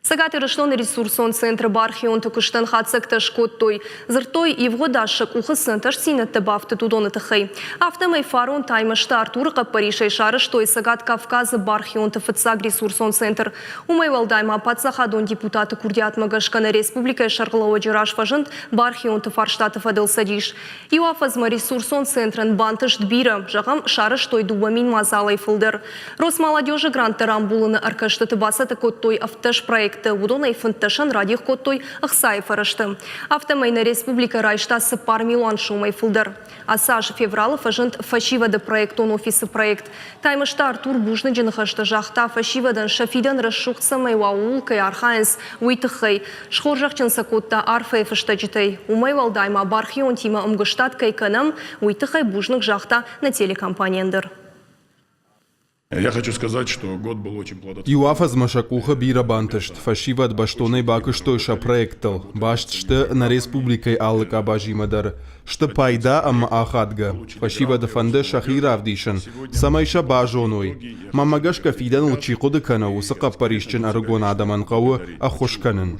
Цӕгат Ирыстоны ресурсон центры бархионты куыстӕн хатдзӕгтӕ скодтой. Дзырдтой, ивгъуыд аз сӕ къухы цы ӕнтыстдзинӕдтӕ бафтыд, уыдоны тыххӕй. Афтӕмӕй фарон Таймӕзты Артуры хъӕппӕрисӕй сарӕзтой Цӕгат Кавказы бархионты фыццаг ресурсон центр. Уымӕй уӕлдай ма паддзахадон депутаты курдиатмӕ гӕсгӕ нӕ республикӕйы сӕргълӕууӕджы раз фӕзынд бархионты фарстаты фӕдыл цӕдис. Иу афӕдзмӕ ресурсон центрӕн бантыст бирӕ, зӕгъӕм, сарӕзтой 2000 мадзалӕй фылдӕр. Росмолодежы гранттӕ рамбулыны ӕркӕстыты бацӕттӕ кодтой 17 проекты, уыдонӕй фынддӕсӕн радих кодтой ӕхцайы фӕрӕзтӕ. Афтӕмӕй нӕ республикӕ райста 4 милуан сомӕй фылдӕр. Ацы аз февралы фӕзынд фӕсивӕды проектон офисы проект. Таймӕзты Артур бузныджы ныхӕстӕ загъта фӕсивӕдӕн сӕ фидӕн рӕсугъд цӕмӕй уа, ууыл кӕй архайынц, уый тыххӕй. Схорзӕхджын сӕ кодта арфӕйы фыстӕджытӕй. Уымӕй уӕлдай ма бархионтимӕ ӕмгуыстад кӕй кӕнӕм, уый тыххӕй бузныг загъта нӕ телекомпанийӕн дӕр. Я хочу сказать, что год был очень плодотворный. Иу афӕдзмӕ сӕ къухы бирӕ бантыст. Фӕсивӕд бӕстонӕй бакуыстой сӕ проекттыл. Баст сты нӕ республикӕйы алы къабазимӕ дӕр. Сты пайда ӕмӕ ахадгӕ. Фӕсивӕды фӕнды сӕхи равдисын, цӕмӕй сӕ базоной. Мӕнмӕ гӕсгӕ фидӕныл чи хъуыды кӕны, уыцы хъӕппӕрисджын ӕрыгон адӕмӕн хъӕуы ӕххуыс кӕнын.